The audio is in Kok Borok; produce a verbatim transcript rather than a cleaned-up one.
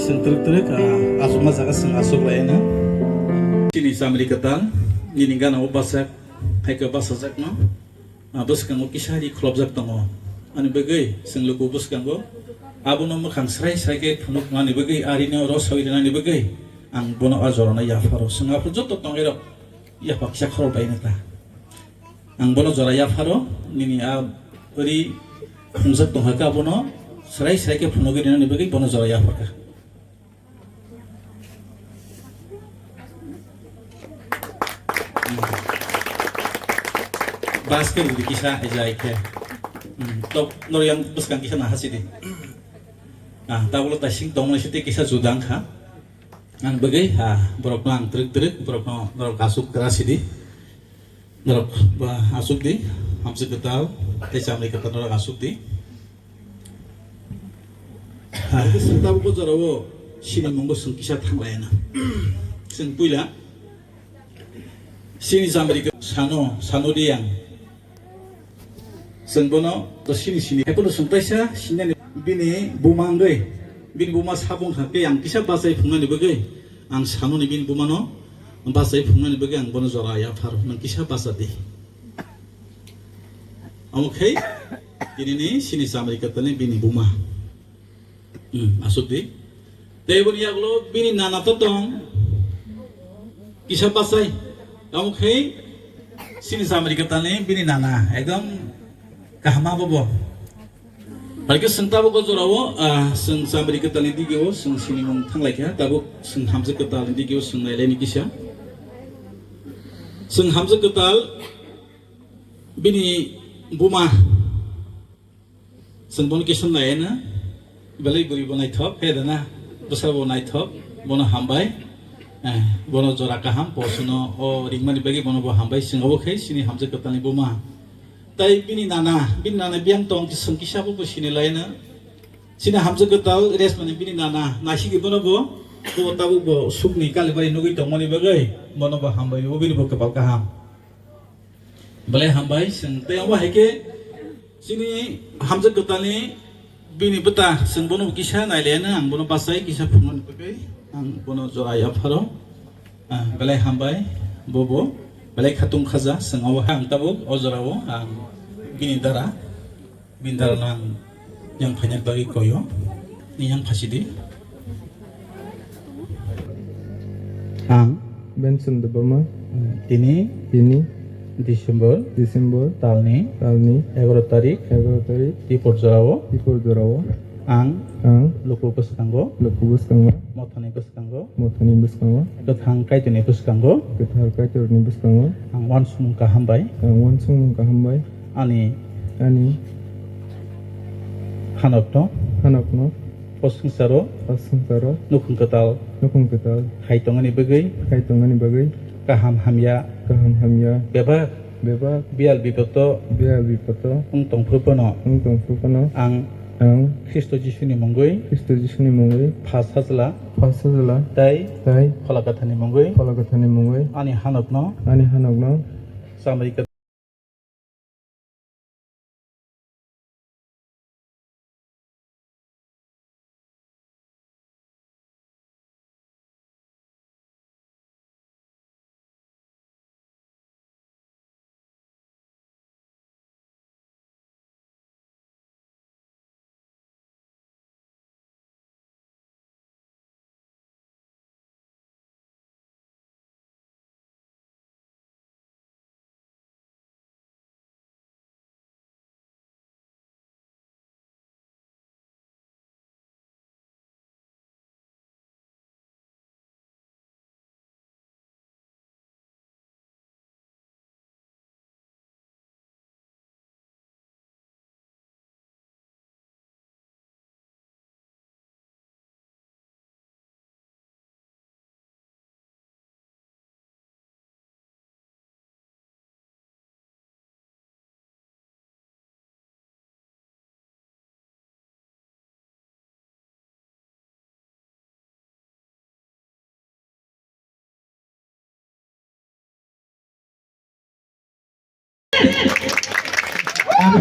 Chwng twrwk twrwk, ah, achukma jaga chwng achuk lai na. Chini chamri kwtal, nini gana o bachak, hai khe bachajakno, ah, bwskango kisa ri kholopjak tongo. Ani bagwi chwng luku bwskango abono mwkhang srai srai khe phunuknani bagwi, arino rw sawi rwnani bagwi ang bono a jorano yapharo. Chwng aphuru joto tongwi rok yapha kisa khorok bai nw ta. Ang bono jora yapharo, nini a ri phungjak tongkha khe abono srai srai khe phunugwi rinani bagwi bono jora yapharkha. Bas khe budi kisa ejai khe. Hmm, tok norok yang bwskang kisa nahasidi. Ah, tabuk taising tongmani site kisa juda wngkha. Ang bagwi, ah, borokno ang twrwk twrwk, borokno norok aswk kwrasidi. Norok ba aswk di, hamswk kwtal, tei chamri kwtal norok aswk di. Ah, chwng tabuk o jorao chini mungo chwng kisa thanglai na. Chwng puila chini chamri kwtal sano, sano di ang. Chwng bono to sini sini. Haiphano chwng kaisa sinani bini buma wngwi, bini buma sabung kha khe ang kisa bachai phungnani bagwi ang sanoni bini bumano bachai phungnani bagwi ang bono jora yapharo, nwng kisa bacha di. Omo khai tinini sini chamri kwtalni bini buma. Hmm, aswk di. Tei boni yagulo bini nana to tong. Kisa bachai. Tamo khai sini chamri kwtalni bini nana. Ekdom kaham abo bo. Bai khe chwng tabuk o jorao, ah, chwng chamri kwtalni digio chwng sinimung thanglai kha. Tabuk chwng hamjwk kwtalni digio chwng nailaini kisa. Chwng hamjwk kwtal bini buma. Chwng bono kisa nai na, belai bwrwi bo naithok, khe da na, bwsa bo naithok, bono hambai, eh, bono jora kaham, posuno o ringmani bagwi bono bo hambai, chwng obo khe chini hamjwk kwtalni buma. Tai bini nana, bini nana biyang tong, chwng kisa bo bo sini lai na. Chini hamjwk kwtal resmani bini nana, naisigi bono bo, bo tabuk bo sukni kalibari nugwi tongmani bagwi, bono bo hambai, bo bini bo kwpal kaham. Belai hambai, chwng tei omo hai khe chini hamjwk kwtalni bini bwta, chwng bono kisa nailaino, ang bono bachai kisa phunuknani bagwi ang bono jora yapharo. Ah, belai hambai, bobo belai khatung khaja, chwng obo ang tabuk o jorao ang bini dara, bini dara no ang yang phaina bagwi koyo, ni yang phasidi. Ang Benson Debbarma. Tini Tini December December talni talni egaro tarik egaro tarik Tipor jorao Tipor jorao ang ang luku bwskango luku bwskango mothani bwskango mothani bwskango kwthang Kaitorni bwskango kwthar Kaitorni bwskango ang uansukmung kaham bai ang uansukmung kaham bai ani ani hanokno hanokno o swngcharo o swngcharo nukhung kwtal nukhung kwtal hai tongmani bagwi hai tongmani bagwi kaham hamya kaham hamya bebak bebak biyal bipodo biyal bipodo wng tongphuru phano wng tongphuru phano ang ang Khristo Jisuni mungwi Khristo Jisuni mungwi pha sajla pha sajla tai tai Phola Kwtharni mungwi Phola Kwtharni mungwi ani hanokno ani hanokno chamri